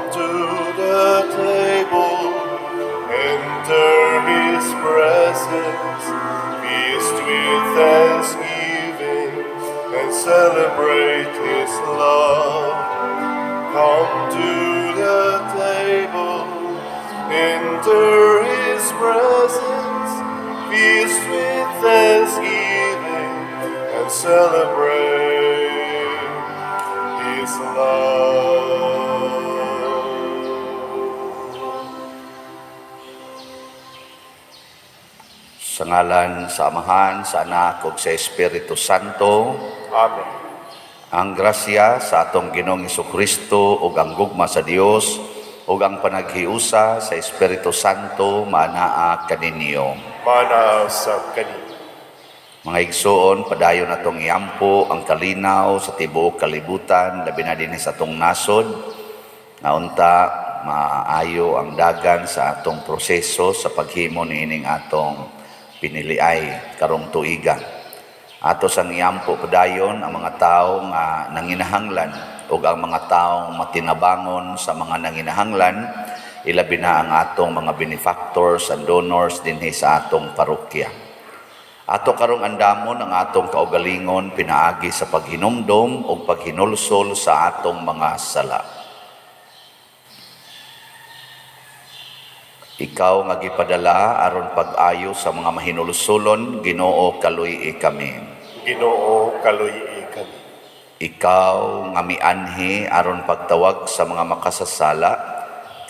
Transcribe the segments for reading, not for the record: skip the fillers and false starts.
To the table, enter his presence, feast with thanksgiving, and celebrate his love. Come to the table, enter his presence, feast with thanksgiving, and celebrate his love. Sa ngalan sa Amahan, sa Anak ug sa Espiritu Santo. Amen. Ang grasya sa atong Ginoong Kristo ug ang gugma sa Dios ug ang panaghiusa sa Espiritu Santo maanaa kaninyo. Mana sa kaninyo. Mga igsoon, padayon atong iampo ang kalinaw sa tibuok kalibutan, labi na dinhi sa atong nasod, nga unta maayo ang dagan sa atong proseso sa paghimo niining atong piniliay karong tuiga. Ato sang iampo padayon ang mga tawo nga nanginahanglan ug ang mga taong matinabangon sa mga nanginahanglan, ilabi na ang atong mga benefactors and donors dinhi sa atong parokya. Ato karong andamon ang atong kaugalingon pinaagi sa paghinumdom ug paghinulsol sa atong mga sala. Ikaw nga gipadala aron pag-ayo sa mga mahinulsolon, Ginoo, kaluy-i kami. Ginoo, kaluy-i kami. Ikaw nga mianhi aron pagtawag sa mga makasasala,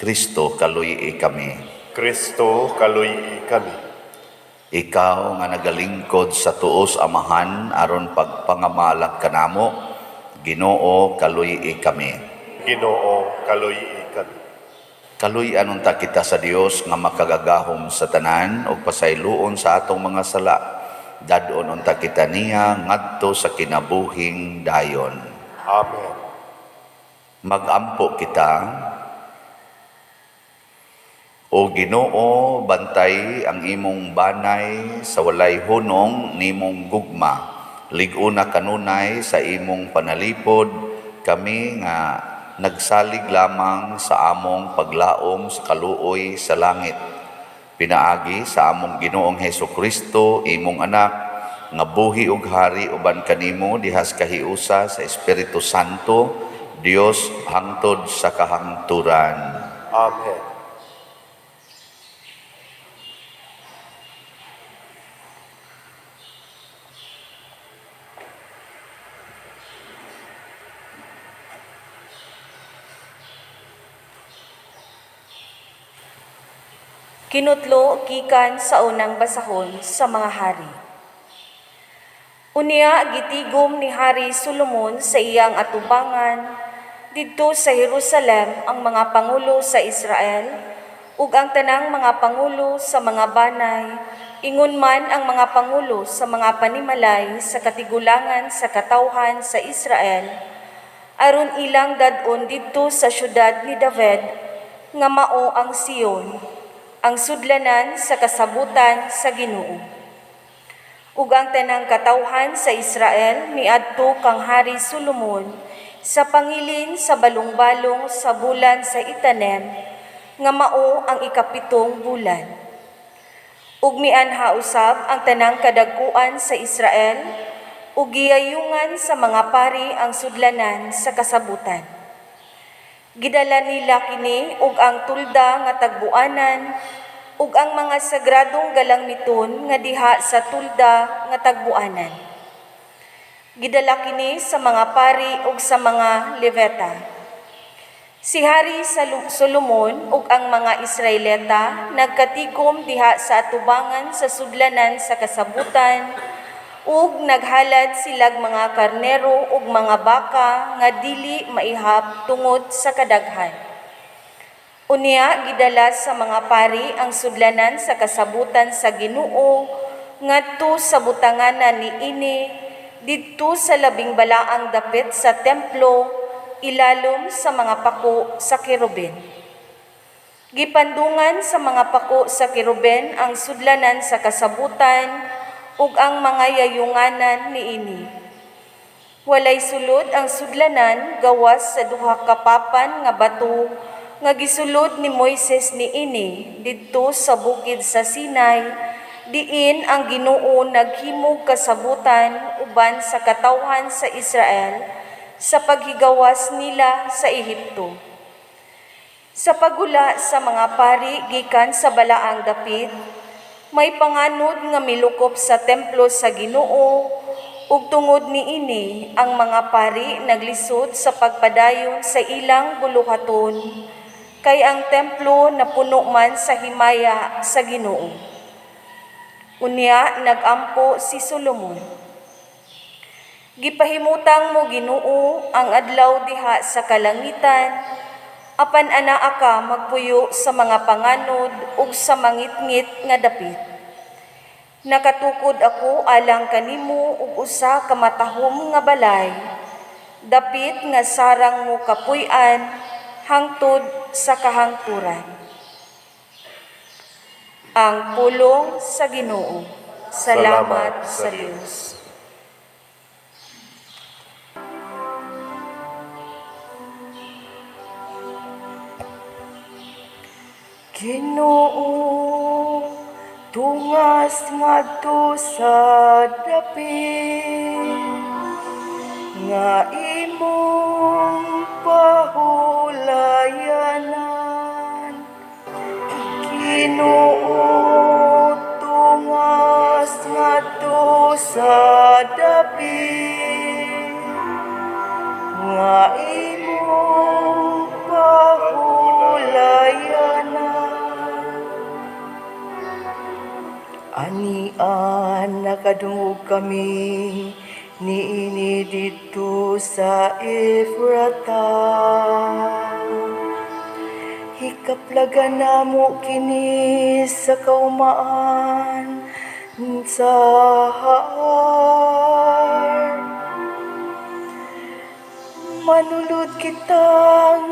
Kristo, kaluy-i kami. Kristo, kaluy-i kami. Ikaw nga nagalingkod sa tuos Amahan aron pagpangamalak kanamo, Ginoo, kaluy-i kami. Ginoo, kaluy-i kami. Kaluy-an unta kita sa Dios nga makagagahom sa tanan ug pasayloon sa atong mga sala. Dad-on unta kita niya ngadto sa kinabuhing dayon. Amen. Magampo kita. O Ginoo, bantay ang imong banay sa walay hunong nimong gugma. Lig-una kanunay sa imong panalipod, kami nga nagsalig lamang sa among paglaom sa kaluoy sa langit. Pinaagi sa among Ginoong Hesus Kristo, imong anak, nga buhi ug hari uban kanimo dihas kahiusa sa Espiritu Santo, Dios hangtod sa kahangturan. Amen. Kinutlo gikan sa unang basahon sa mga hari. Unya gitigom ni Hari Solomon sa iyang atubangan didto sa Jerusalem ang mga pangulo sa Israel ug ang tanang mga pangulo sa mga banay, ingon man ang mga pangulo sa mga panimalay sa katigulangan sa katawhan sa Israel, aron ilang dad-on didto sa syudad ni David nga mao ang Sion, ang sudlanan sa kasabutan sa Ginoo. Ug ang tanang katawhan sa Israel miadto kang Hari Solomon sa pangilin sa balong-balong sa bulan sa Itanem, nga mao ang 7 bulan. Ug mianha usab ang tanang kadagkuan sa Israel, ug giyayungan sa mga pari ang sudlanan sa kasabutan. Gidala nila kini ug ang tulda nga tagbuanan ug ang mga sagradong galangmiton nga diha sa tulda nga tagbuanan. Gidala kini sa mga pari ug sa mga Levita. Si Hari Solomon ug ang mga Israelita nagkatikom diha sa atubangan sa sudlanan sa kasabutan ug naghalad silag mga karnero ug mga baka nga dili maihap tungod sa kadaghan. Unya gidala sa mga pari ang sudlanan sa kasabutan sa Ginoo ngadto sa butanganan niini didto sa labing balaang dapit sa templo, ilalom sa mga pako sa kerubin. Gipandungan sa mga pako sa kerubin ang sudlanan sa kasabutan ug ang mga yayunganan niini. Walay sulod ang sudlanan gawas sa duha ka papan nga bato nga gisulod ni Moises niini didto sa bukid sa Sinai, diin ang Ginoo naghimog kasabutan uban sa katawhan sa Israel sa paghigawas nila sa Ehipto. Sa paghula sa mga pari gikan sa balaang dapit, may panganod nga milukop sa templo sa Ginoo, ug tungod niini ang mga pari naglisod sa pagpadayon sa ilang buluhaton, kay ang templo napuno man sa himaya sa Ginoo. Unya nagampo si Solomon. Gipahimutang mo, Ginoo, ang adlaw diha sa kalangitan, apan anaa ka magpuyo sa mga panganod ug sa mangitngit nga dapit. Nakatukod ako alang kanimo og usa ka matahom nga balay, dapit nga sarang mo kapuy-an hangtod sa kahangturan. Ang pulong sa Ginoo. Salamat sa Dios. Ginoo, tungas ngadto sa dapit nga imong pahulayanan. Ginoo, tungas ngadto sa dapit nga imong pahulayanan. Anian nakadungog kami niini didto sa Efrata. Hikaplagan namo kini sa kaumaan sa Haar. Manulod kita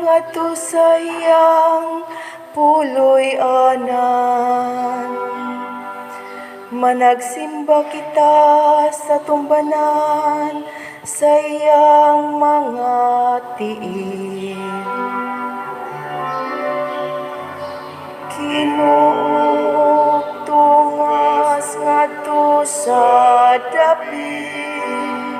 ngadto sa iyang puloy-anan. Managsimba kita sa tumbanan sa iyang mga tiil. Ginoo, tungas ngadto sa dapit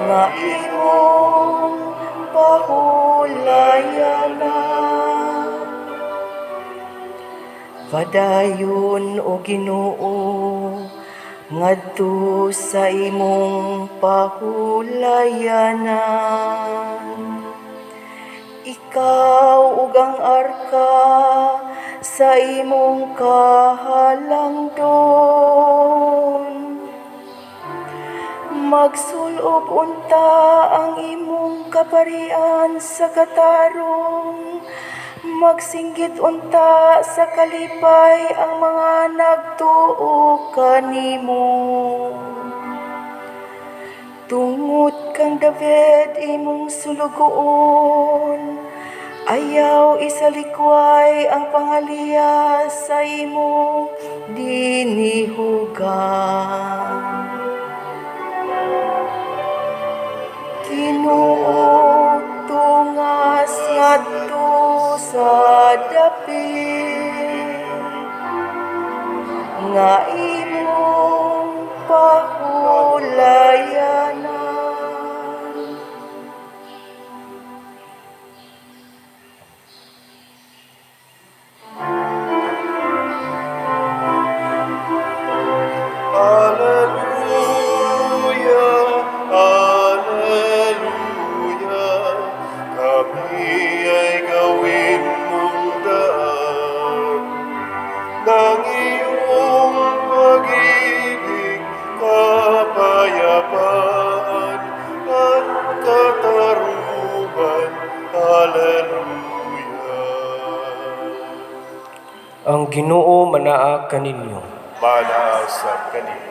nga imong pahulayanan. Padayon, o Ginoo, ngadto sa imong pahulayanan. Ikaw ug ang arka sa imong kahalangdon. Magsulob unta ang imong kaparian sa katarong. Magsinggit unta sa kalipay ang mga nagtuo kanimo. Tungod kang David imong sulugoon, ayaw isalikway ang pangaliya sa imong dinihugan. Ginoo, tungas ngadto sa dapit nga imong pahulayanan. Alleluia, Alleluia, kami ay gawin mong daan ng iyong pag-ibig, kapayapaan at katarungan. Alleluia. Ang Ginoo manaa kaninyo. Manaa sab kanimo.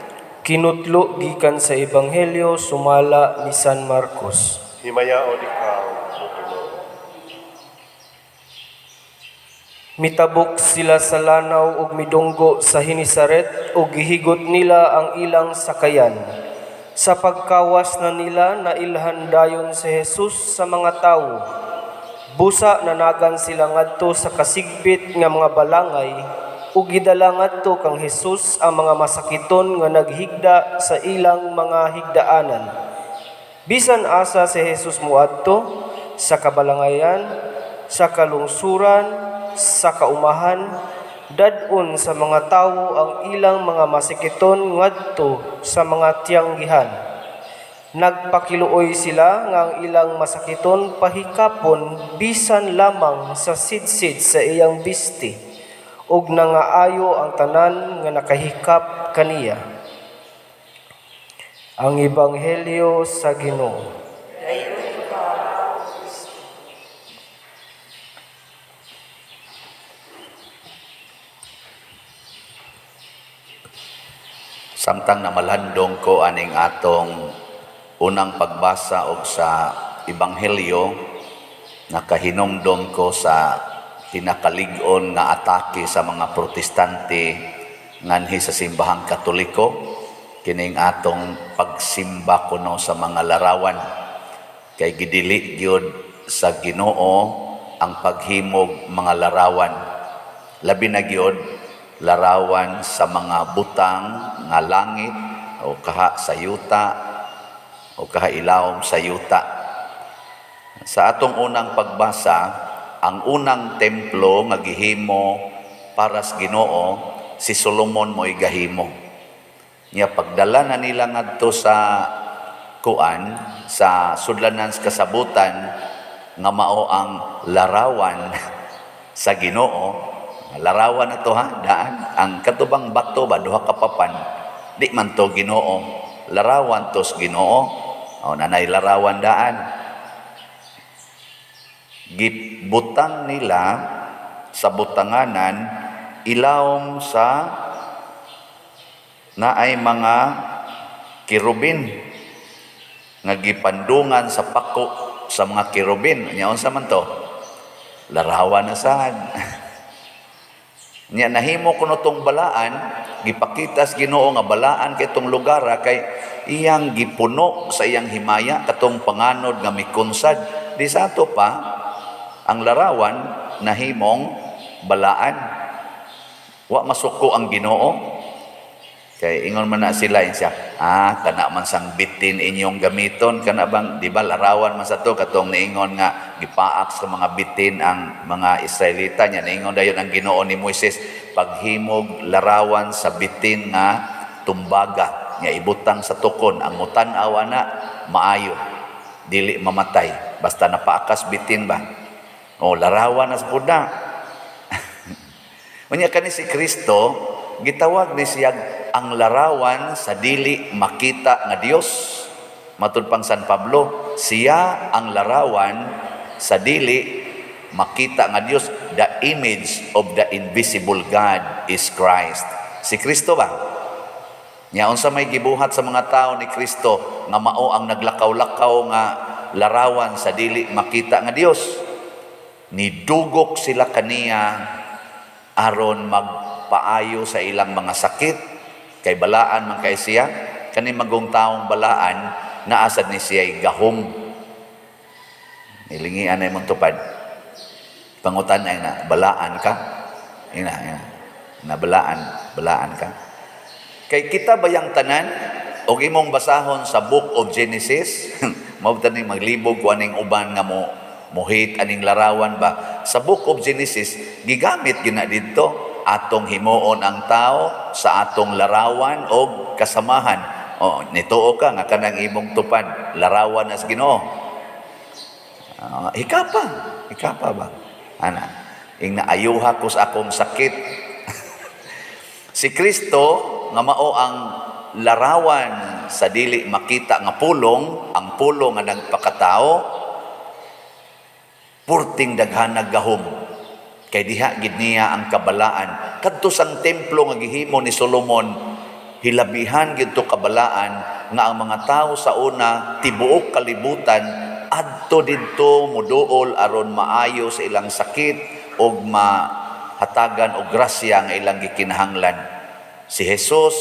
Kinutlo gikan sa Ebanghelyo sumala ni San Marcos. Himayaon ikaw, O Ginoo. Mitabok sila sa lanaw ug midunggo sa Genesaret ug gihigot nila ang ilang sakayan. Sa pagkawas na nila, nailhan dayon si Jesus sa mga tawo. Busa nanagan sila ngadto sa kasigbit nga mga balangay ug gidala ngadto kang Hesus ang mga masakiton nga naghigda sa ilang mga higdaanan. Bisan asa si Jesus moadto, sa kabalangayan, sa kalungsuran, sa kaumahan, dad-on sa mga tawo ang ilang mga masakiton ngadto sa mga tiyanggihan. Nagpakiluoy sila nga ang ilang masakiton pahikapon bisan lamang sa sidsid sa iyang bisti, ug nangaayo ang tanan nga nakahikap kaniya. Ang Ebanghelyo sa Ginoo. Samtang namalandong ko aning atong unang pagbasa og sa Ebanghelyo, nakahinumdom ko sa pinakalig-on nga atake sa mga Protestante nganhi sa simbahang Katoliko, kining atong pagsimba kuno sa mga larawan. Kay gidili gyud sa Ginoo ang paghimog mga larawan. Labi na gyud larawan sa mga butang nga langit o kaha sa yuta o kaha ilawom sa yuta. Sa atong unang pagbasa, ang unang templo nga gihimo para sa Ginoo, si Solomon mo'y gahimo. Nya pagdala na nila ngadto sa kuan, sa sudlanan sa kasabutan nga mao ang larawan sa Ginoo. Larawan na to ha, daan. Ang katubang bato ba, duha ka papan, di man to Ginoo. Larawan to sa Ginoo. O, nanay larawan daan. Gibutang nila sa butanganan ilawom sa naay mga kerubin nga gipandungan sa pako sa mga kerubin. Nya unsa man to? Larawan na sad. Nya nahimo kuno tong balaan, gipakita sa Ginoo nga balaan kay tong lugar kay iyang gipuno sa iyang himaya katong panganod nga mikonsad. Di sa ato pa ang larawan nahimong balaan. Wa masuko ang Ginoo. Kay ingon man na sila siya, kana man sang bitin inyong gamiton, kana bang di ba larawan man sa to katong niingon nga gipaak sa mga bitin ang mga Israelita nya niingon dayon ang Ginoo ni Moises paghimog larawan sa bitin nga tumbaga nya ibutang sa tukon ang mutan-aw na maayo dili mamatay basta napaakas bitin ba. O larawan na sa pud na. Unya kani si Kristo gitawag ni siya ang larawan sa dili makita nga Dios. Matud pang San Pablo, siya ang larawan sa dili makita nga Dios. The image of the invisible God is Christ. Si Kristo ba? Nya unsa may gibuhat sa mga tao ni Kristo nga mao ang naglakaw-lakaw nga larawan sa dili makita nga Dios? Nidugok sila kaniya aron magpaayo sa ilang mga sakit. Kay balaan man kay siya, kani magong taong balaan, naasad ni siya'y gahom. Nilingian na imong tupad. Pangutan ay na, balaan ka? Ina, ina. Na balaan, balaan ka. Kay kita bayang tanan, og imong basahon sa Book of Genesis, mao ni maglibog ko aning uban nga mo muhit aning larawan ba. Sa Book of Genesis, gigamit gina didto atong himuon ang tao sa atong larawan og kasamahan. O, nituo ka nga kanang imong tupad, larawan as Ginoo. Hikapa, hikapa ba? Ana, ing naayuha ko sa akong sakit. Si Kristo nga mao ang larawan sa dili makita nga pulong, ang pulong nga nagpakatao, purting daghan naggahom. Kay diha gid niya ang kabalaan. Kadto sang templo nga gihimo ni Solomon, hilabihan gid to kabalaan nga ang mga tawo sa una tibuok kalibutan adto didto moduol aron maayo sa ilang sakit og mahatagan og grasya nga ilang gikinahanglan. Si Jesus,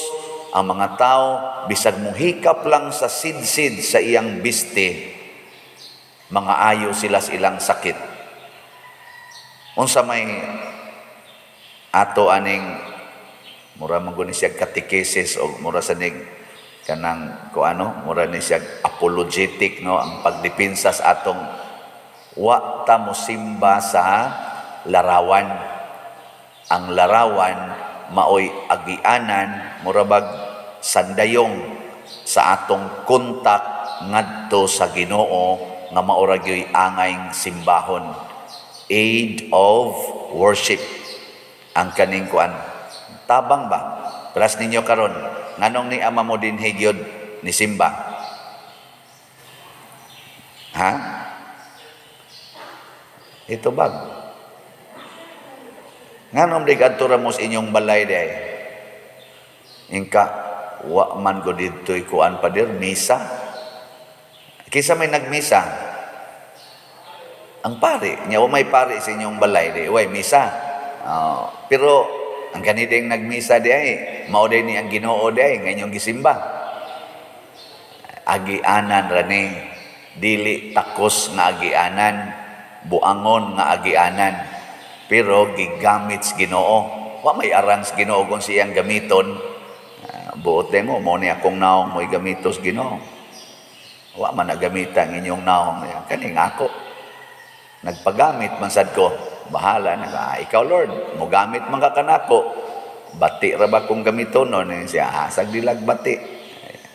ang mga tao bisag mohikap lang sa sidsid sa iyang biste, mga ayo sila sa ilang sakit. Unsa may ato aning mura man guni siya catechesis o mura sa ning kanang ko ano, mura ni siya apologetic, no, ang pagdepensa sa atong wa ta mosimba sa larawan. Ang larawan maoy agianan, mura bag sandayong sa atong kontak ngadto sa Ginoo nga maora gyoy angay simbahon, aid of worship ang kaning kuan, tabang ba. Plus ninyo karon, nganong ni ama mo dinhi gyud ni simba, ha? Ito bag nganong di kadto ra mo sa inyong balay day? Ingka wa man ko didto'y kuan, pader, misa. Kinsa may nagmisa? Ang pare nya. Wa may pare sa inyong balay di way misa. Ah, pero ang kanideng nagmisa di ay mao ni ang Ginoo di ay nga inyong gisimba. Agianan ra ni, dili takos nga agianan, buangon nga agianan, pero gigamit sa Ginoo. Wa may arang sa Ginoo kung siyang gamiton. Ah, buot mo mo ni akong naong mo'y gamitos Ginoo. Wa man nagamita ang inyong naong. Kaning ako nagpagamit man sad ko, bahala na ka. Ah, ikaw Lord, mogamit man ka kanako, bati ra ba kung gamiton no ni siya? Ah, sagdilag bati,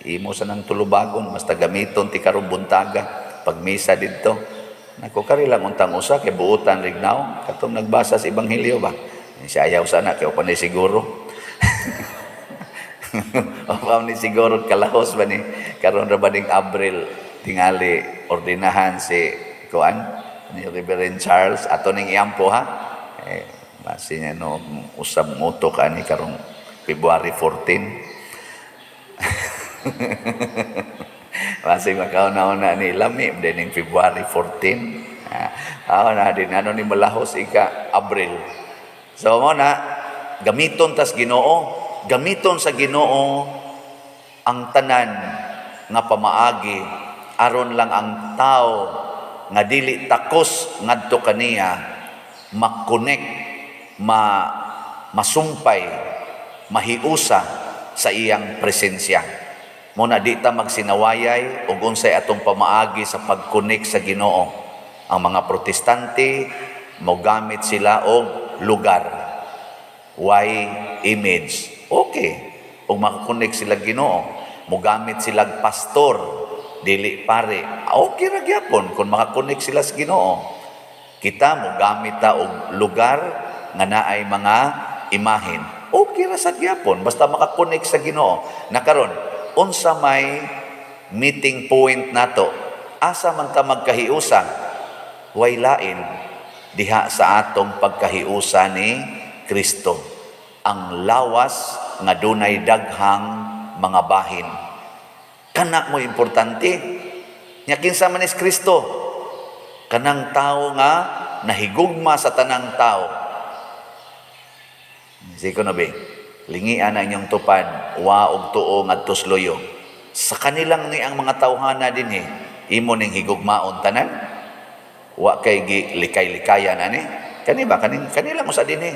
imo sa nang tulubagon, basta gamiton ti karong buntaga pagmisa didto nako. Kari lang untang usa kay buutan rignaw katong nagbasa sa ebanghelyo ba. Siya ayaw sana kay upan ni siguro. Upan ni siguro kalahos ba ni karon ra ba ning Abril tingali ordinahan si kuan ni Reverend Charles ato ning iampo, ha. Eh, basi niya no usab nguto ka ni karong February 14. Basi makauna-una ni lami din ning February 14. Ah, na din ano ni malahos ika Abril. So mo na gamiton tas Ginoo, gamiton sa Ginoo ang tanan nga pamaagi aron lang ang tao nga dili takos ngadto kaniya makonek, masumpay, mahiusa sa iyang presensya. Mo na di ta magsinawayay ug unsay atong pamaagi sa pagkonek sa Ginoo. Ang mga Protestante mogamit sila og lugar. Why image? Okay. Ug makakonek sila Ginoo, mogamit sila pastor, dili pare. Okay ra gyapon kung makakonek sila sa Ginoo. Kita mogamit ta og lugar nga naay mga imahen. Okay ra sad gyapon basta makakonek sa Ginoo. Na karon, unsa may meeting point nato? Asa man ta magkahiusa? Way lain diha sa atong pagkahiusa ni Kristo. Ang lawas nga dunay daghang mga bahin. Kana mo importante. Nya kinsa man is Kristo? Kanang tao nga nahigugma sa tanang tao. Sige na be, lingian na inyong tupad, wa og tuo ngadto sa luyo. Sa kanilang ni ang mga tawhana dinhi, imo ning higugmaon tanan. Wa kay gi likay-likayan ani. Kani ba kaning kanila mo sa dinhi.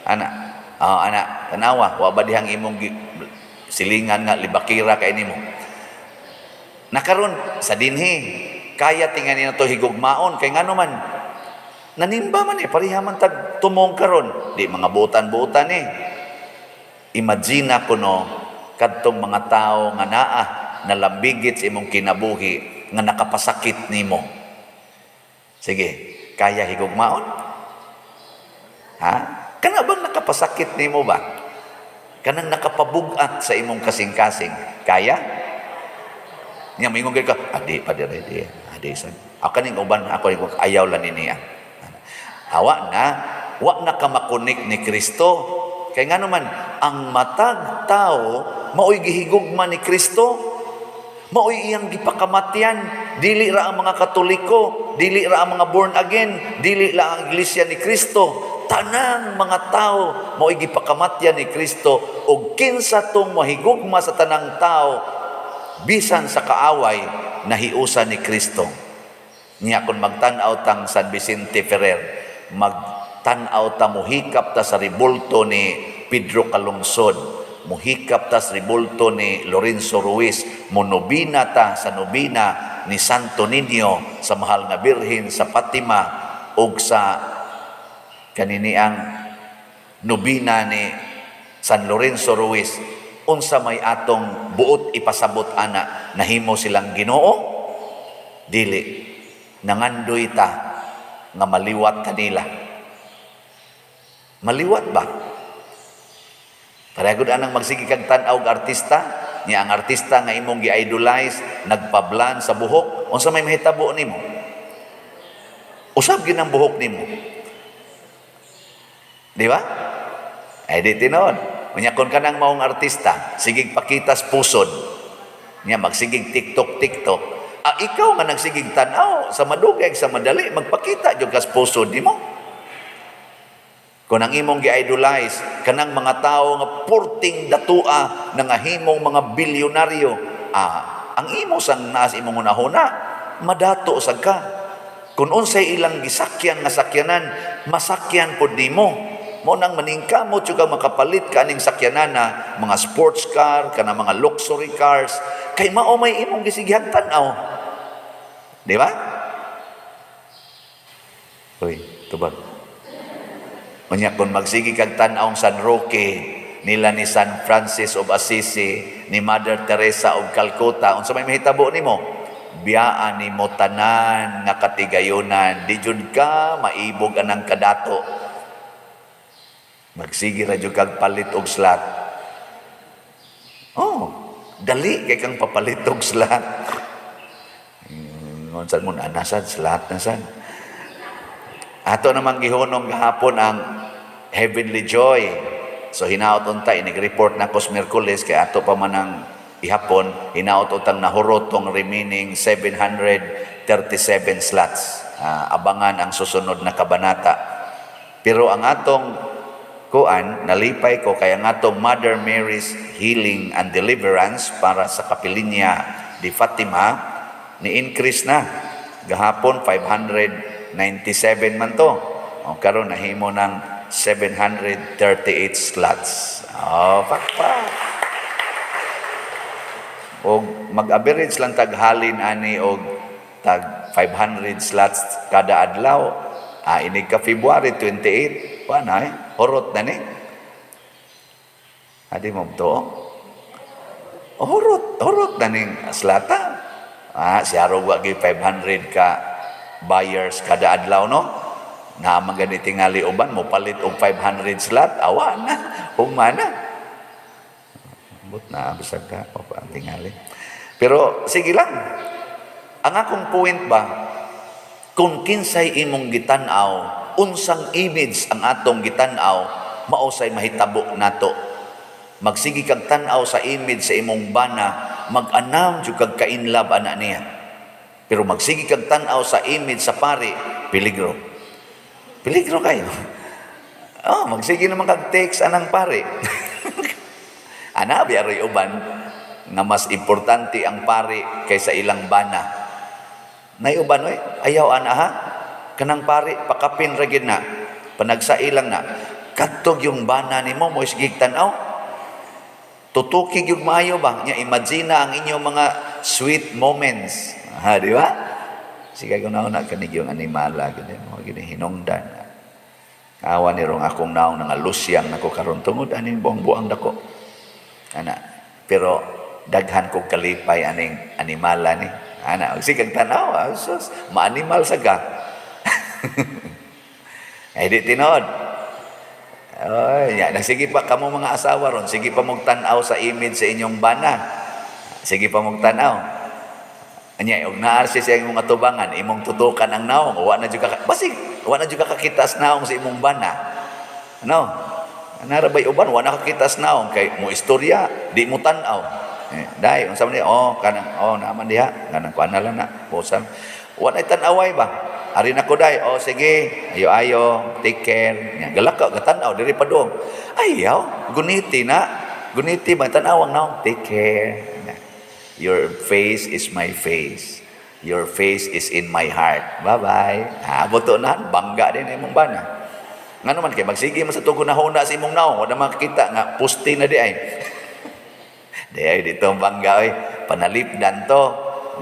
Ana, ah, ana, tanawa, wa ba dihang imong silingan nga libakira kay nimo? Nakaron sa dinhi, kaya tingani na to higugmaon kay ngano man nanimba man eh, pareha man tag tumong karon, di mga butan-butan eh. Imagine ko no kadtong mga tao nga naa nalambigit sa imong kinabuhi nga nakapasakit nimo. Sige, kaya higugmaon? Ha? Kana bang nakapasakit nimo ba? Kanang nakapabugat sa imong kasing-kasing, kaya? Nya moingon ka, adi pa dire di, adi sa. Ako kaning uban ako ning ayaw lang ni niya. Awa na, wa na ka makonek ni Kristo. Kay ngano man ang matag tao maoy gihigugma ni Kristo. Maoy iyang gipakamatyan. Dili ra ang mga Katoliko, dili ra ang mga born again, dili la ang Iglesia ni Kristo. Tanang mga tao maoy gipakamatyan ni Kristo ug kinsa tong mahigugma sa tanang tao bisan sa kaaway, nahiusa ni Kristo. Niya kung magtan-aw tang San Vicente Ferrer, magtan Tan-aw ta, muhikap ta sa rebulto ni Pedro Calungsod, muhikap ta sa rebulto ni Lorenzo Ruiz, monobina ta sa nobina ni Santo Niño, sa Mahal nga Birhen sa Fatima ug sa kaniniang nobina ni San Lorenzo Ruiz. Unsa may atong buot ipasabot ana? Nahimo silang Ginoo? Dili. Nangandoy ta nga maliwat kanila. Maliwat ba? Pareho gud anang magsige kag tan-aw og artista niya, ang artista nga imong gi-idolize nagpablan sa buhok. Unsa may mahitabo nimo? Usab gyud ang buhok nimo, di ba? Ay, di tinuod. Unya kon kanang maong artista sigig pakitas pusod niya, magsigig TikTok TikTok, ah, ikaw nga nagsigig tan-aw, sa madugay sa madali magpakita jud kas pusod nimo. Kung ang imong gi-idolize, kanang mga tao nga purting datua na nga himong mga bilyonaryo, ah, ang imo sang naas imong hunahuna, madato sad ka. Kung unsay ilang gisakyan nga sakyanan, masakyan pod nimo. Mo nang maningkamot jud ka makapalit ka aning sakyanan na mga sports car, kana mga luxury cars, kay mao may imong gisigihang tan-aw. Di ba? Uy, tubag. Unya kung magsige kag tan-aw San Roque nila ni San Francis of Assisi, ni Mother Teresa of Calcutta, unsa may mahitabo nimo? Biyaan nimo tanan nga katigayonan, di jud ka maibog anang kadato. Magsige ra jud kag palit og slot. Oh, dali kay kang papalit og slot. Unsa mo na sad slot na sad. Ato namang gihunong gahapon ang Heavenly Joy. So hinaot unta inig-report na ko sa Miyerkules kay ato pa man ang ihapon, hinaot untang nahurot tong remaining 737 slots. Ah, abangan ang susunod na kabanata. Pero ang atong kuan, nalipay ko kay ang atong Mother Mary's Healing and Deliverance para sa Kapilinya di Fatima ni increase na. Gahapon 597 man to. O karon nahimo ng 738 slots. Oh, pakpak. Og mag-average lang taghalin ani og tag 500 slots kada adlaw. Ah, inig ka February 28, wa na eh. Hurot na ni. Adi mo to? Hurot, hurot na ning slota. Ah, si Arog wa 500 ka buyers kada adlaw, no? Na man gani tingali uban mo palit og 500 slot, awa na, hugma na. Ambot na bisag ka o pa ang tingali. Pero sige lang. Ang akong point ba, kung kinsay imong gitan-aw, unsang image ang atong gitan-aw, mao say mahitabo nato. Magsige kag tan-aw sa image sa imong bana, mag-anam jud kag kainlove ana niya. Pero magsige kag tan-aw sa image sa pari, peligro. Peligro kayo. Oh, magsige naman kag text anang pari. Ana biyaroy uban nga mas importante ang pari kaysa ilang bana. Nay uban oy, ayaw ana ha. Kanang pari pakapin ra gyud na. Panagsailang na. Kadtog yung bana nimo mo sige tan-aw. Tutuki gyud maayo ba? Nya imagine ang inyong mga sweet moments. Ha, di ba? Sige ko na na kanig yung animala gani mo gini hinungdan. Awa ni rong akong naong nga lusyang nako karon tungod aning buang-buang dako. Ana, pero daghan kog kalipay aning animala ni. Ana, sige kag tan-aw, ah, sus, maanimal sa ka. Ay di tinuod. Ay, ya, sige pa kamo mga asawa ron, sige pa mong tan-aw sa image sa inyong bana. Sige pa mong tan-aw. Anya, og naa siya sa imong atubangan, imong tutukan ang naong, wa na jud ka basig, wa na jud ka kakita sa naong sa imong bana. Ano? Nara bay uban wa na kakita sa naong kay mo istorya, di mo tan-aw. Eh, dai unsa man di, oh kanang oh naman diha, kanang kuan na lang na, bosan. Wa na tan-away ba? Ari na ko dai, oh sige, ayo ayo, take care. Nya galak ka gatan-aw diri pa doon. Ayaw, guniti na. Guniti ba tan-awang naong, take care. Nya. Your face is my face. Your face is in my heart. Bye-bye. Ah, buto na, bangga din imong bana. Ngano man kay magsige man sa tugon na huna sa imong naong, wala makakita nga puste na di ay. Di ay dito ang bangga oy, panalipdan to.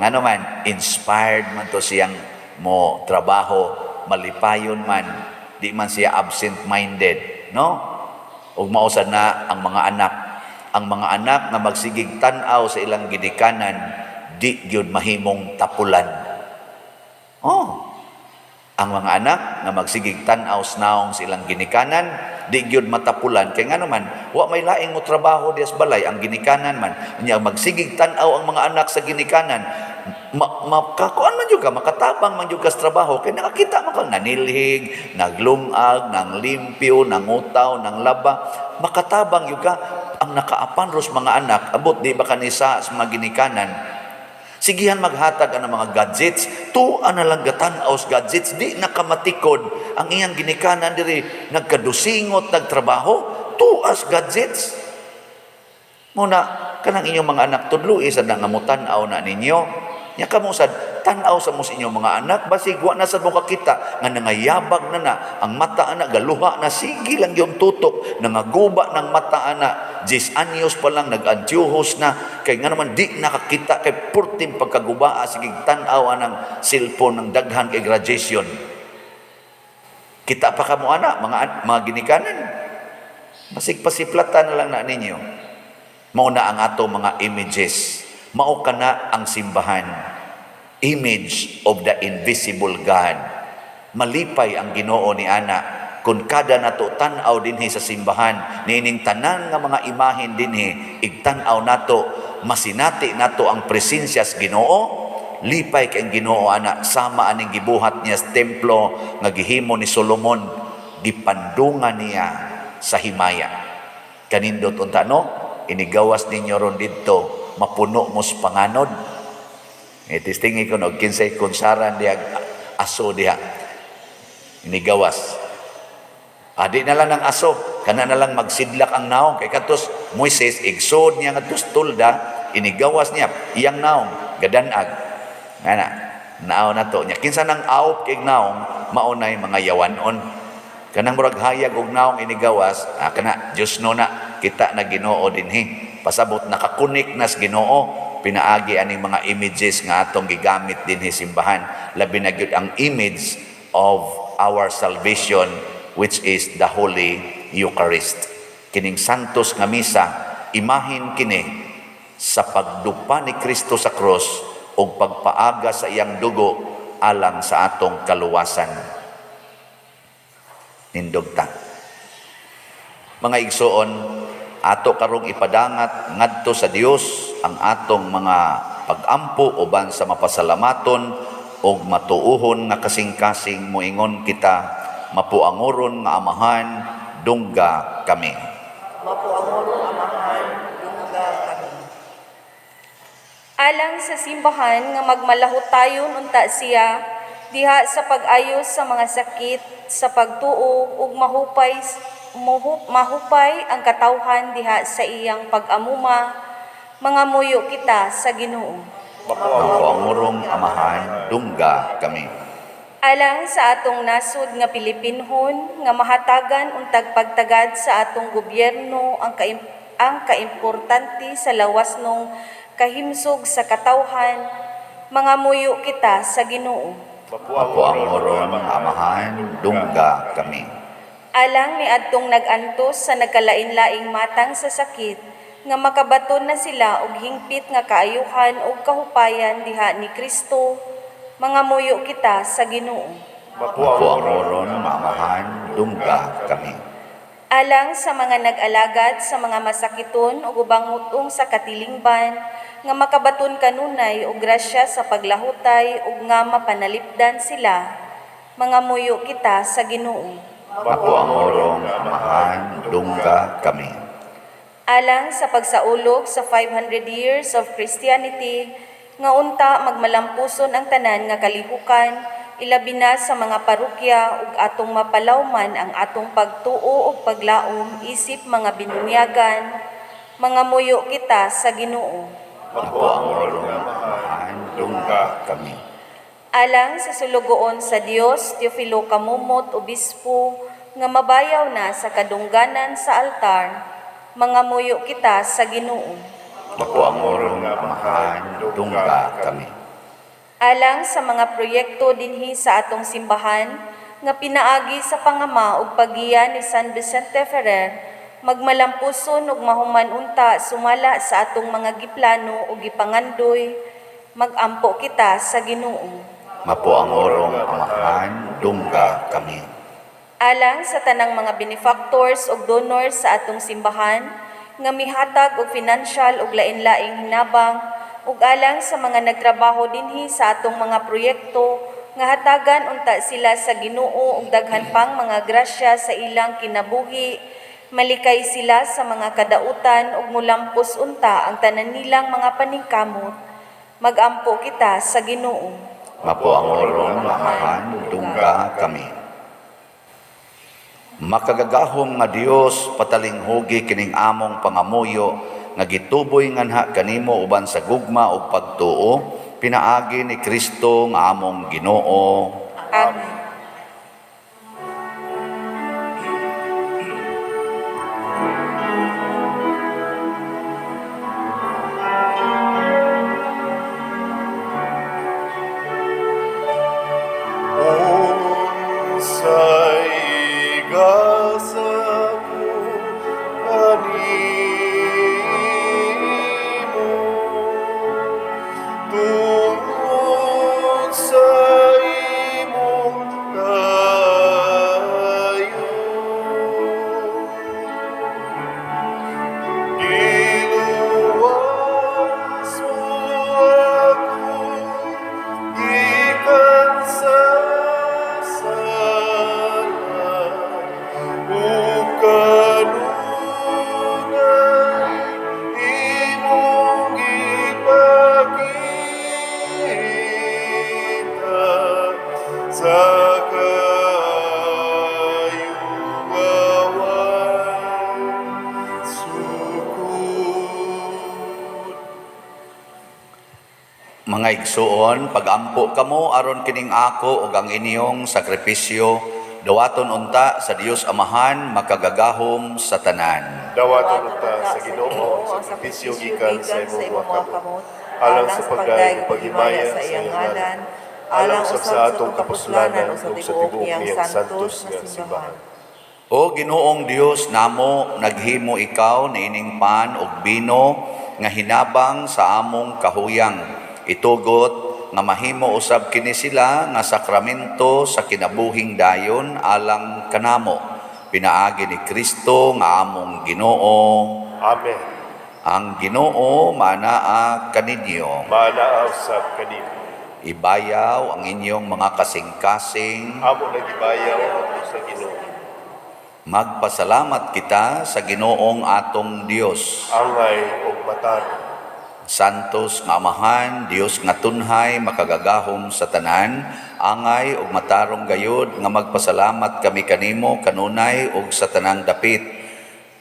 Ngano man inspired man to siyang mo trabaho, malipayon man, di man siya absent-minded, no? Ug mao sad na ang mga anak, ang mga anak nga magsigig tan-aw sa ilang ginikanan, di gyud mahimong tapulan. Oh. Ang mga anak nga magsigig tan-aw sa naong sa ilang ginikanan, di gyud matapulan kay ngano man wa may laing mo trabaho diya sa balay ang ginikanan man. Nya magsigig tan-aw ang mga anak sa ginikanan, makakuan man jud ka, makatabang man jud ka sa trabaho kay nakakita man kang nanilhig, naglungag, nanglimpyo, nangutaw, nanglaba, makatabang jud ka. Ang nakaapan ros mga anak, abot di ba kanisa sa mga ginikanan, sigihan maghatag ang mga gadgets, tuwa na lang gatan-aw sa gadgets, di nakamatikod ang iyang ginikanan diri nagkadusingot nagtrabaho, tuas gadgets. Muna kanang inyong mga anak tudloi sad na nga motan-aw na ninyo. Nya kamo sad tan-aw sa mo sa inyong mga anak, basig wa na sad mo kakita nga nangayabag na na ang mata ana, galuha na, sige lang yung tutok, nangaguba ng mata ana, 10 anyos pa lang nag-antyuhos na kay nga naman di nakakita kay purting pagkagubaa, sige tan-aw anang cellphone ng daghan kay graduation. Kita pa kamo ana mga ginikanan, basig pasiplatan na lang na ninyo. Mao na ang ato mga images. Mao kana ang simbahan. Image of the invisible God. Malipay ang Ginoo ni ana kung kada nato tan-aw dinhi sa simbahan, niining tanan nga mga imahen dinhi, igtan-aw nato, masinati nato ang presensya sa Ginoo. Lipay kay ang Ginoo ana, sama aning gibuhat niya sa templo nga gihimo ni Solomon, gipandungan niya sa himaya. Kanindot unta, no? Inigawas ninyo ron didto, mapuno mo sa panganod. E testingi ko no, kinsay kunsaran diha aso diha. Inigawas. Adi na lang ng aso, kana na lang magsidlak ang naong kay katos Moises igsod niya ngadto sa tolda, inigawas niya iyang naong gadanag. Ana, naaw na to niya. Kinsa nang awp kay naong, mao nay mga yawanon. Kanang murag hayag og naong inigawas, kana Dios no na kita na Ginoo dinhi. Pasabot nakakunik nas Ginoo pinaagi aning mga images nga atong gigamit dinhi simbahan. Labi na gyud ang image of our salvation, which is the Holy Eucharist. Kining Santos nga Misa, imahin kini sa pagdupa ni Kristo sa cross ug pagpaaga sa iyang dugo alang sa atong kaluwasan. Nindog ta. Mga igsoon, ato karong ipadangat ngadto sa Dios ang atong mga pag-ampo uban sa mapasalamaton ug matuohon nga kasing-kasing moingon kita, Mapuangoron nga Amahan, dungga kami. Mapuangoron Amahan, dungga kami. Alang sa simbahan nga magmalahutayon unta siya diha sa pag-ayos sa mga sakit sa pagtuo ug mahupay ang katawhan diha sa iyang pag-amuma, mangamuyo kita sa Ginoo. Mapuangurong Amahan, dungga kami. Alang sa atong nasod nga Pilipinhon nga mahatagan untag pagtagad sa atong gobyerno ang kaimportante sa lawasnong kahimsog sa katawhan, mangamuyo kita sa Ginoo. Mapuangoron Amahan, dungga kami. Alang ni adtong nag-antos sa nagkalain-laing matang sa sakit nga makabaton na sila og hingpit nga kaayuhan ug kahupayan diha ni Kristo, mangamuyo kita sa Ginoo. Mapuangoron Amahan, dungga kami. Alang sa mga nag-alagad sa mga masakiton ug ubang mutong sa katilingban nga makabaton kanunay og grasya sa paglahutay ug nga mapanalipdan sila, mangamuyo kita sa Ginoo. Mapuangorong Amahan, dungga kami. Alang sa pagsaulog sa 500 years of Christianity, nga unta magmalampuson ang tanan nga kalihukan, ilabi na sa mga parokya ug atong mapalawman ang atong pagtuo ug paglaom isip mga binunyagan, mangamuyo kita sa Ginoo. Mapuangorong Amahan, dungga kami. Alang sa sulugoon sa Dios, Teofilo Camomot, Obispo, nga mabayaw na sa kadungganan sa altar, mangamuyo kita sa Ginoo. Mapuangurong Amahan, dungga kami. Alang sa mga proyekto dinhi sa atong simbahan nga pinaagi sa pangama ug paggiya ni San Vicente Ferrer, magmalampuson ug mahuman unta sumala sa atong mga giplano ug gipangandoy, magampo kita sa Ginoo. Mapuangurong Amahan, dungga kami. Alang sa tanang mga benefactors ug donors sa atong simbahan nga mihatag og financial ug lain-laing hinabang ug alang sa mga nagtrabaho dinhi sa atong mga proyekto nga hatagan unta sila sa Ginoo og daghan pang mga grasya sa ilang kinabuhi, malikay sila sa mga kadautan ug mulampos unta ang tanan nilang mga paningkamot, magampo kita sa Ginoo. Mapuangurong Amahan, dungga kami. Makagagahom nga Dios, patalinghugi kining among pangamuyo nga gituboy nganha kanimo uban sa gugma ug pagtuo, pinaagi ni Kristo nga among Ginoo. Amen. Unsay gasa ko kanimo tungod sa imong kaayo, giluwas mo ako gikan sa sala ug kanunay imong gipakita sa kaayo nga way sukod. Mga igsuon, pagampo kamo aron kining ako ug ang inyong sakripisyo dawaton unta sa Dios Amahan makagagahom sa tanan. Dawaton unta sa Ginoo ang sakripisyo gikan sa imong mga kamot, alang sa pagdayeg ug paghimaya sa iyang ngalan, alang usab sa atong kapuslanan ug sa tibuok niyang santos nga simbahan. O Ginoong Dios namo, naghimo ikaw niining pan ug bino nga hinabang sa among kahuyang. Itugot nga mahimo usab kini sila nga sakramento sa kinabuhing dayon alang kanamo. Pinaagi ni Kristo nga among Ginoo. Amen. Ang Ginoo maanaa kaninyo. Maanaa usab kanimo. Ibayaw ang inyong mga kasing-kasing. Amo na gibayaw sa Ginoo. Magpasalamat kita sa Ginoong atong Dios. Angay ug matarong. Santos nga Amahan, Dios nga tunhay, makagagahom sa tanan, angay ug matarong gayod nga magpasalamat kami kanimo kanunay ug sa tanang dapit.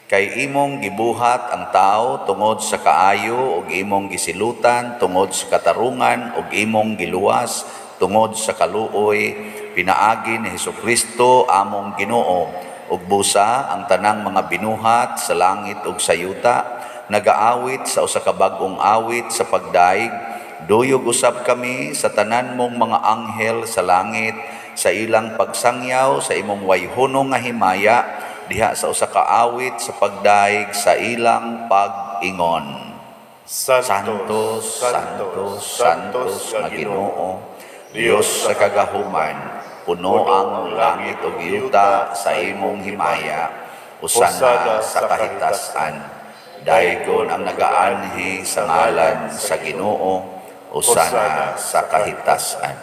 Kay imong gibuhat ang tao tungod sa kaayo ug imong gisilutan tungod sa katarungan ug imong giluwas tungod sa kaluoy, pinaagi ni Hesukristo among Ginoo. Ug busa ang tanang mga binuhat sa langit ug sa yuta nagaawit sa usa ka bag-ong awit sa pagdaig. Duyog usab kami sa tanan mong mga anghel sa langit sa ilang pagsangyaw sa imong wayhono nga himaya diha sa usa ka awit sa pagdaig sa ilang pag-ingon. Santos, Santos, Santos, Santos nga Ginoo, Dios sa kagahuman, puno ang langit ug yuta sa imong himaya, usana sa kahitasan. Daygon ang nagaanhi sa ngalan sa Ginoo, usana sa kahitasan.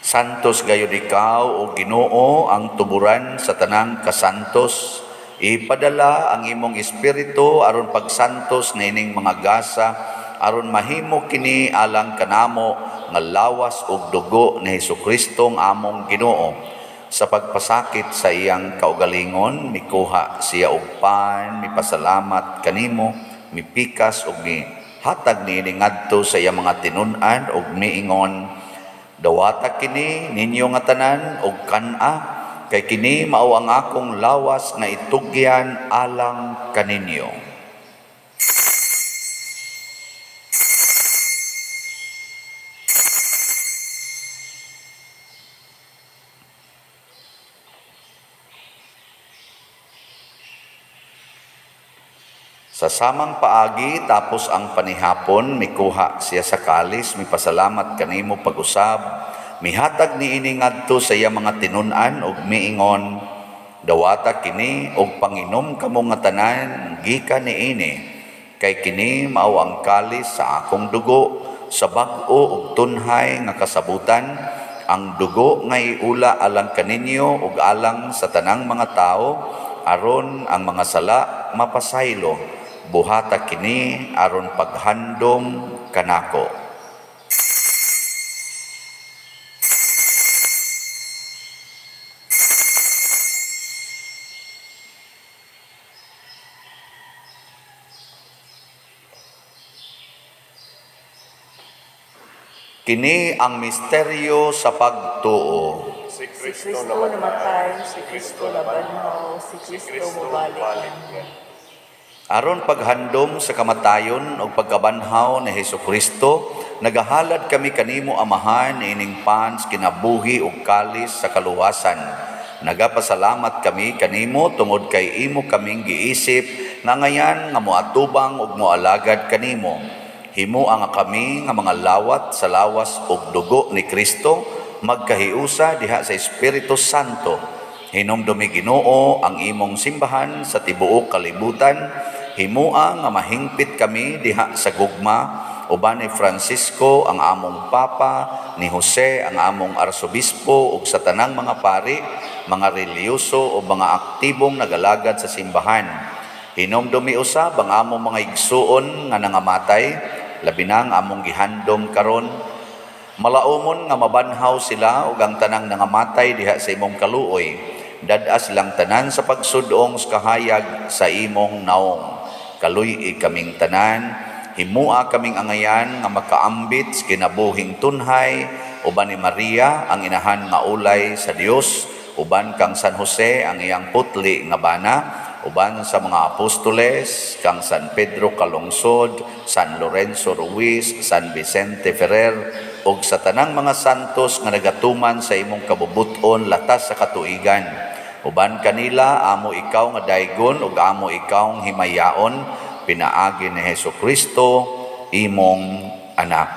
Santos gayud ikaw o Ginoo, ang tuburan sa tanang kasantos. Ipadala ang imong espiritu aron pagsantos niining mga gasa, aron mahimo kini alang kanamo nga lawas ug dugo ni Hesukristo ang among Ginoo. Sa pagpasakit sa iyang kaugalingon, mikuha siya og pan, mipasalamat kanimo, mipikas ug mihatag niini ngadto sa iyang mga tinun-an ug miingon, Dawata kini ninyo nga tanan og kan-a, kay kini mao ang akong lawas nga itugyan alang kaninyo. Sa samang paagi, tapos ang panihapon, mikuha siya sa kalis, mipasalamat kanimo pag-usab, mihatag niini ngadto sa iya mga tinun-an ug miingon, dawata kini og panginom kamo nga tanan gikan niini, kay kini mao ang kalis sa akong dugo, sa bag-o ug tunhay nga kasabutan, ang dugo nga iula alang kaninyo ug alang sa tanang mga tawo, aron ang mga sala mapasaylo. Buhata kini aron paghandom kanako. Kini ang misteryo sa pagtuo. Si Si Kristo Kristo namatay, namatay, si Kristo nabanhaw, si Kristo mubalik. Aron paghandom sa kamatayon ug pagkabanhaw ni Hesukristo, nagahalad kami kanimo Amahan ining pans kinabuhi ug kalis sa kaluwasan. Nagapasalamat kami kanimo tungod kay imo kaming giisip nga ngayan nga moatubang ug moalagad kanimo. Himoa nga kami nga mga lawat sa lawas ug dugo ni Kristo, magkahiusa diha sa Espiritu Santo. Hinumdumi Ginoo ang imong simbahan sa tibuok kalibutan. Himoa nga mahingpit kami diha sa gugma uban ni Francisco ang among Papa, ni Jose ang among Arsobispo ug sa tanang mga pari, mga relihiyoso o mga aktibong nagalagad sa simbahan. Hinumdumi usab ang among mga igsuon nga nangamatay, labi na ang among gihandom karon. Malaumon nga mabanhaw sila ug ang tanang nangamatay diha sa imong kaluoy. Dad-a silang tanan sa pagsudong sa kahayag sa imong naong. Kaluy-i kaming tanan, himua kaming angayan nga makaambit sa kinabuhing tunhay, uban ni Maria ang inahan nga ulay sa Dios, uban kang San Jose ang iyang putli nga bana, uban sa mga apostoles, kang San Pedro Calungsod, San Lorenzo Ruiz, San Vicente Ferrer, ug sa tanang mga santos nga nagatuman sa imong kabubuton latas sa katuigan. Uban kanila, amo ikaw nga daygon ug amo ikaw himayaon, pinaagi ni Hesukristo, imong anak.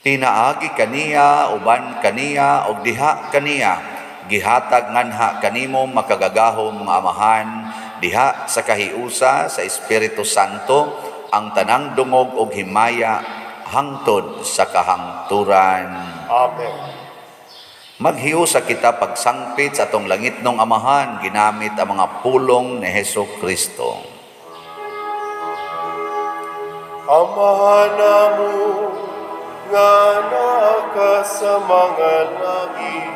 Pinaagi kaniya, uban kaniya, ug diha kaniya, gihatag nganha kanimo makagagahom nga Amahan, diha sa kahiusa sa Espiritu Santo, ang tanang dungog ug himaya hangtod sa kahangturan. Amen. Maghiusa kita pagsangpit sa atong langitnong Amahan, ginamit ang mga pulong ni Hesukristo. Amahan namo nga naa ka sa mga langit,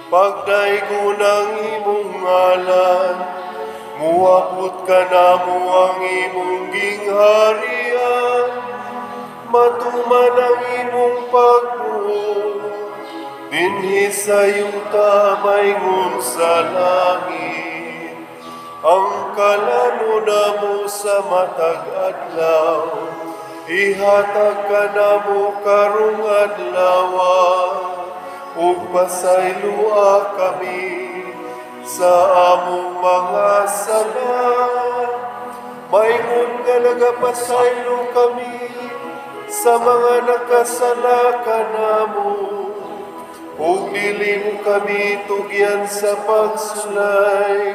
pagdaygon ang imong ngalan, muabot ka namo ang imong gingharian, matuman ang imong pagbuot, dinhi sa yuta maingon sa langit. Ang kalano namo sa matag adlaw, ihatag ka namo karong adlawa, ug pasayloa kami sa among mga sala. Maingon nga nagapasaylo kami sa mga nakasala kanamo, ug dili mo kami tugyan sa pagsulay,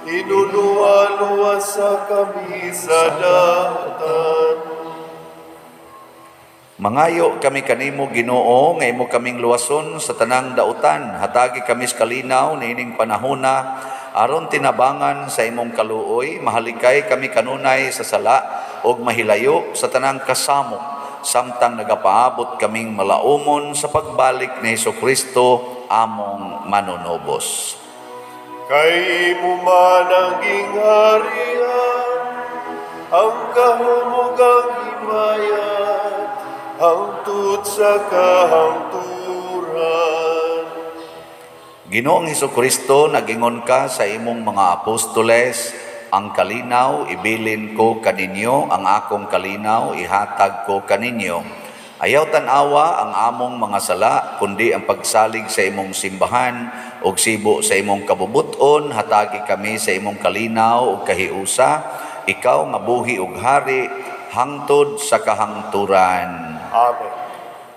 hinuluwa-luwasa kami sa dautan. Mangayo kami kanimo Ginoo nga imo kaming luwason sa tanang dautan. Hatagi kami sa kalinaw niining panahona aron tinabangan sa imong kaluoy, mahalikay kami kanunay sa sala ug mahilayo sa tanang kasamok, samtang nagapaabot kaming malaumon sa pagbalik ni Hesukristo among manunubos. Kay imo man ang gingharian, ang gahom ug ang himaya, hangtod sa kahangturan. Ginoong Hesukristo, nagingon ka sa imong mga apostoles, "Ang kalinaw ibilin ko kaninyo, ang akong kalinaw ihatag ko kaninyo. Ayaw tan-awa ang among mga sala, kundi ang pagsalig sa imong simbahan ug sibo sa imong kabubuton, hatagi kami sa imong kalinaw ug kahiusa, ikaw nga buhi ug hari hangtod sa kahangturan." Amen.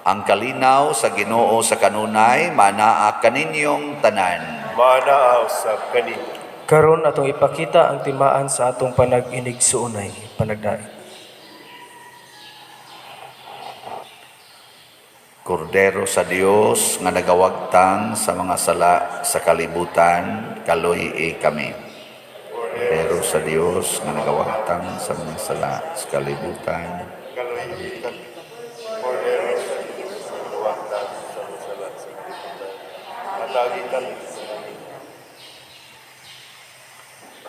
Ang kalinaw sa Ginoo sa kanunay manaa kaninyong tanan. Manaa usab kaninyo. Karon atong ipakita ang timaan sa atong panag-inigsuonay, panagdait. Kordero sa Dios nga nagawagtang sa mga sala sa kalibutan, kaluy-i kami. Kordero sa Dios nga nagawagtang sa mga sala sa kalibutan, Kaluy-i kami. Kordero sa Diyos, nagawagtang sa mga sala sa kalibutan, hatagi kami.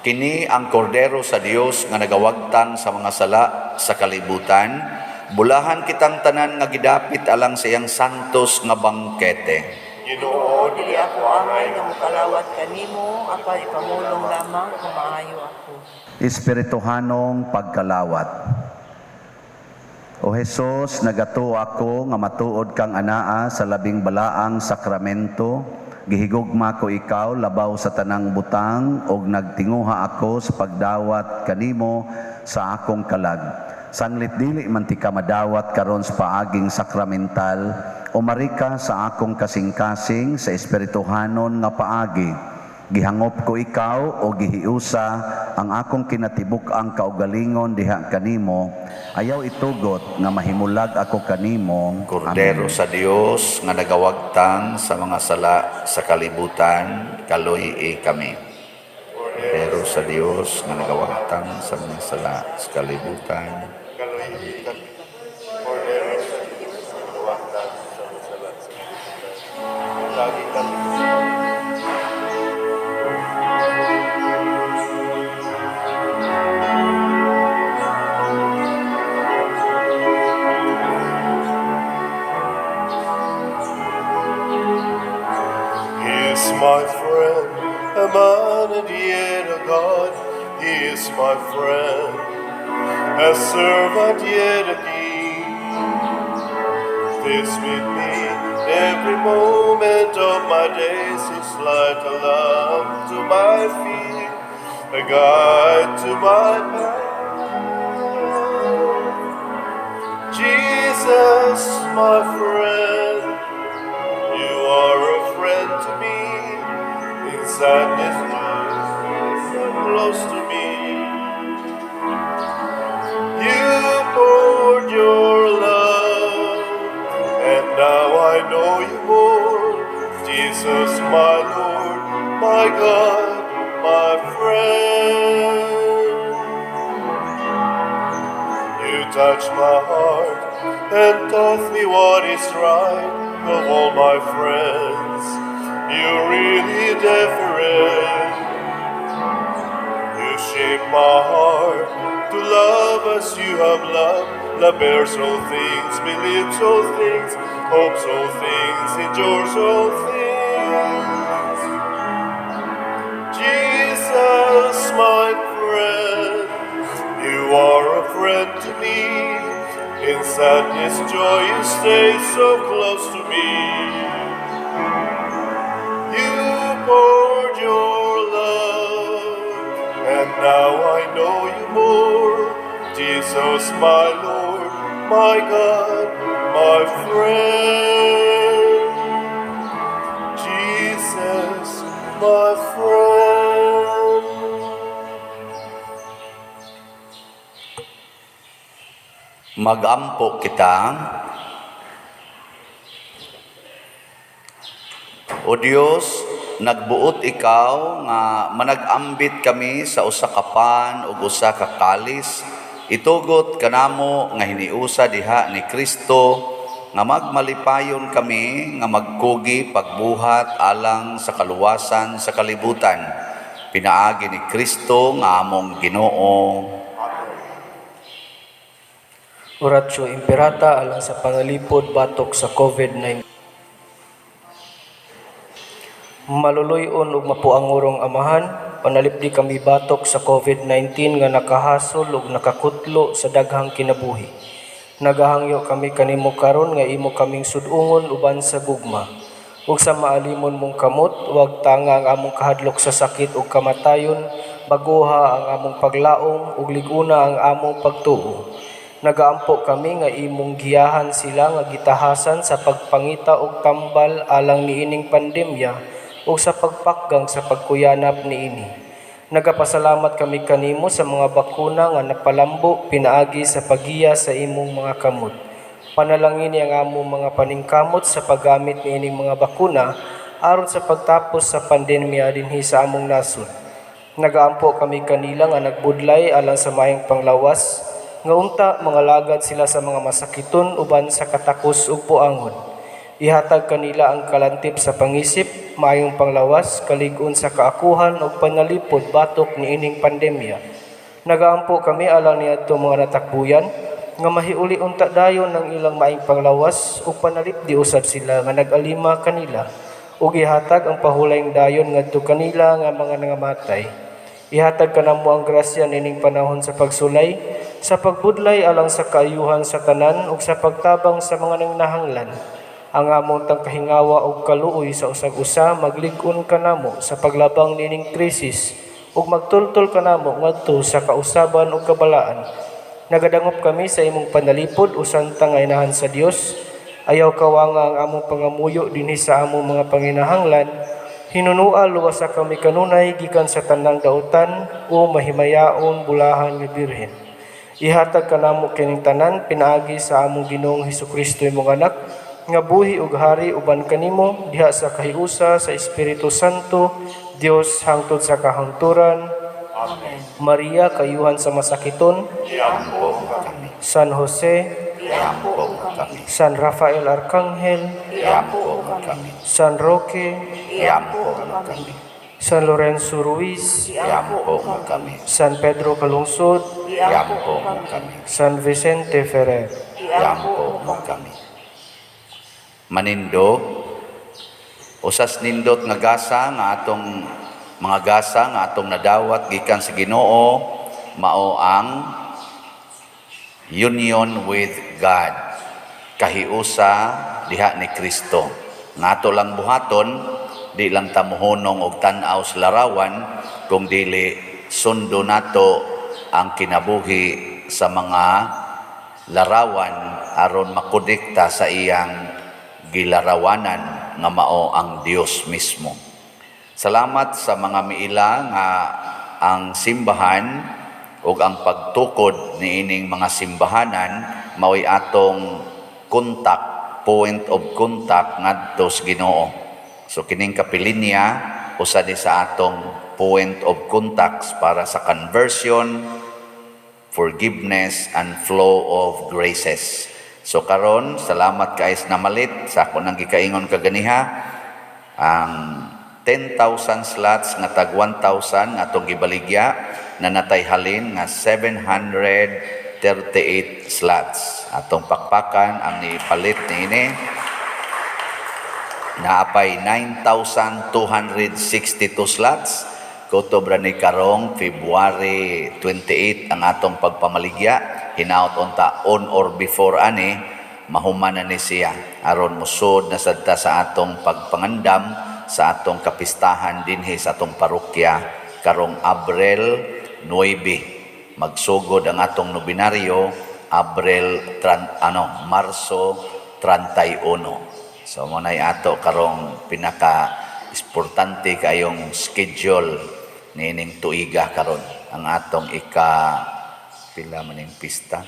Kini ang kordero sa Dios nga nagawagtang sa mga sala sa kalibutan. Bulahan kitang tanan nga gidapit alang sa iyang santos nga bangkete. Ginoo, Dili ako angay nga mokalawat kanimo, apan ipamulong lamang kung maayo ako. Espirituhanong pagkalawat. O Hesus, nagatuo ako nga matuod kang anaa sa labing balaang sakramento. Gihigugma ko ikaw labaw sa tanang butang ug nagtinguha ako sa pagdawat kanimo sa akong kalag. Sanglit dili man ti ka madawat karon sa paaging sakramental, umari ka sa akong kasing-kasing sa espirituhanon nga paagi. Gihangop ko ikaw o gihiusa ang akong kinatibuk-ang kaugalingon diha kanimo. Ayaw itugot nga mahimulag ako kanimo. Kordero sa Dios nga nagawagtang sa mga sala sa kalibutan, kaluy-i kami. Kordero sa Dios nga nagawagtang sa mga sala sa kalibutan, Kaluy-i kami. Kordero sa Diyos, nagawagtang sa mga sala sa kalibutan, hatagi kami. He is my friend, a man and yet a God. He is my friend, a servant yet a king. This with me every moment of my days is like a lamp to my feet, a guide to my path. Jesus, my friend, you are a friend to me. In sadness, so close to me. You poured your love, and now I know you more. Jesus, my Lord, my God, my friend. You touched my heart and taught me what is right. Of all my friends, you're really different. You shape my heart to love as you have loved. Love bears all things, believes all things, hopes all things, endures all things. Jesus, my friend, you are a friend to me. In sadness, joy, you stay so close to me. You poured your love, and now I know you more. Jesus, my Lord, my God, my friend. Jesus, my friend. Magampo kita. O Dios, nagbuot ikaw nga manag-ambit kami sa usa ka pan ug usa ka kalis. Itugot kanamo nga hiniusa diha ni Kristo nga magmalipayon kami nga magkugi pagbuhat alang sa kaluwasan sa kalibutan. Pinaagi ni Kristo nga among Ginoo. Oratio Imperata alang sa panalipod batok sa COVID-19. Maluluy-on ug mapuangurong Amahan, panalipdi kami batok sa COVID-19 nga nakahasol ug nakakutlo sa daghang kinabuhi. Nagahangyo kami kanimo karon nga imo kaming sud-ungon uban sa gugma. Ug sa maalimon mong kamot, wag tanga ang among kahadlok sa sakit ug kamatayon, baguha ang among paglaom ug lig-una ang among pagtuo. Nagaampo kami nga imong giyahan sila nga gitahasan sa pagpangita og tambal alang niining pandemya ug sa pagpakgang sa pagkuyanap niini. Nagapasalamat kami kanimo sa mga bakuna nga napalambo pinaagi sa pagiya sa imong mga kamot. Panalangini ang among mga paningkamot sa paggamit niining mga bakuna aron sa pagtapos sa pandemya dinhi sa among nasod. Nagaampo kami kanila nga nagbudlay alang sa maayong panglawas, nga unta mangalagad sila sa mga masakiton uban sa katakos ug buangon. Ihatag kanila ang kalantip sa pangisip, maayong panglawas, kalig-on sa kaakuhan ug panalipod batok niining pandemya. Nagaampo kami alang niadto mga natakbuyan nga mahiuli unta dayon ang ilang maayong panglawas ug panalipdi usab sila nga nag-alima kanila ug ihatag ang pahulayng dayon ngadto kanila nga mga nangamatay. Ihatag kanamo ang grasya nining panahon sa pagsulay, sa pagbudlay alang sa kaayuhan sa tanan ug sa pagtabang sa mga nanginahanglan. Ang among tangkahingawa ug kaluoy sa usag-usa maglig-on kanamo sa paglabang nining krisis ug magtultol kanamo ngadto sa kausaban ug kabalaan. Nagadangop kami sa imong panalipod o santa nga inahan sa Dios. Ayaw kawanga ang among pangamuyo dinhi sa among mga panginahanglan. Hinunua luwasa kami kanunay gikan sa tanang dautan o mahimayaon bulahan nga Birhen. Ihatag kanamo kining tanan pinaagi sa among Ginoong Hesukristo imong anak nga buhi ug hari uban kanimo diha sa kahiusa sa Espiritu Santo, Dios hangtod sa kahangturan. Amen. Maria, kayuhan sa masakiton. Iampo mo kami. San Jose, Iampo mo kami. San Rafael Arcangel, Iampo mo kami. San Roque, Iampo mo kami. San Lorenzo Ruiz, Iampo mo kami. San Pedro Calungsod, Iampo mo kami. San Vicente Ferrer. Iampo mo kami. Manindog, usas nindot nga gasa nga atong mga gasa nga atong nadawat gikan sa Ginoo mao ang union with God. Kahiusa diha ni Kristo. Nga ato lang buhaton, di lang ta mohunong og tan-aw sa larawan, kung dili sundo nato ang kinabuhi sa mga larawan aron makonekta sa iyang gilarawanan nga mao ang Dios mismo. Salamat sa mga miila nga ang simbahan ug ang pagtukod niining mga simbahanan mao'y atong contact, point of contact ngadto sa Ginoo. So kining kapilinya usa ni sa atong point of contacts para sa conversion, forgiveness and flow of graces. So karon, salamat kay sa namalit sa ako nang gikaingon kaganiha ang 10,000 slots nga tag 1,000 nga atong gibaligya na natay halin nga 738 slots. Atong pakpakan ang nipalit niini naapay 9,262 slots. Kutob ra ni karong February 28 ang atong pagpamaligya. Hinaot unta on or before ani mahuman na ni siya aron musod na sad ta sa atong pagpangandam sa atong kapistahan dinhi sa atong parokya karong Abril 9. Magsugod ang atong nobinaryo Abril tran, ano Marso 31. So mo nay ato karong pinaka importante kayong schedule niining tuiga karon ang atong ika pila maning pista,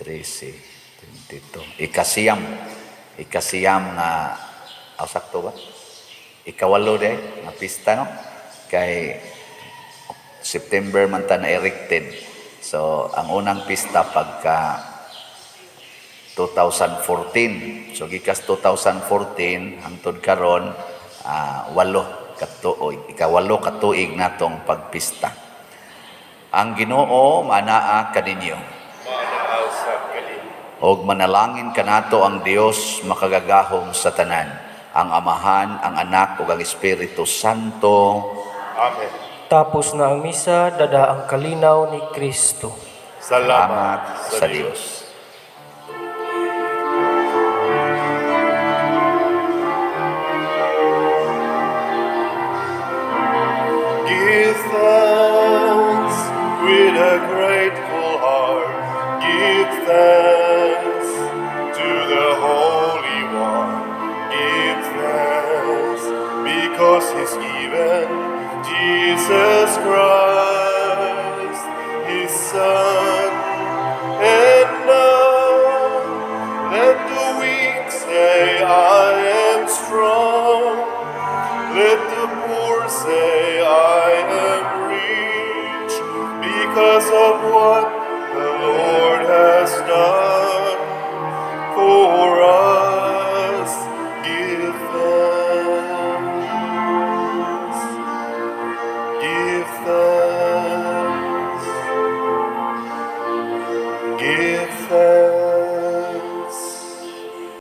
13, 22, ikasiyam, ikasiyam nga aw, sakto ba, ikawalo de nga pista, no, kay September man ta na erected. So ang unang pista pagka 2014. So gikas 2014 hangtod karon, walo katuig, ikawalo katuig natong pagpista. Ang Ginoo manaa kaninyo. Maanaa sa kaninyo. Og manalangin kanato ang Dios makagagahom sa tanan, ang Amahan, ang Anak ug ang Espiritu Santo. Amen. Tapos na ang misa, dada ang kalinaw ni Kristo. Salamat Salamat sa Dios. Give thanks with a grateful heart. Give thanks to the Holy One. Give thanks because He's given Jesus Christ, His Son. And now let the weak say, "I am strong." Let the poor say, "I am rich," because of what the Lord has done.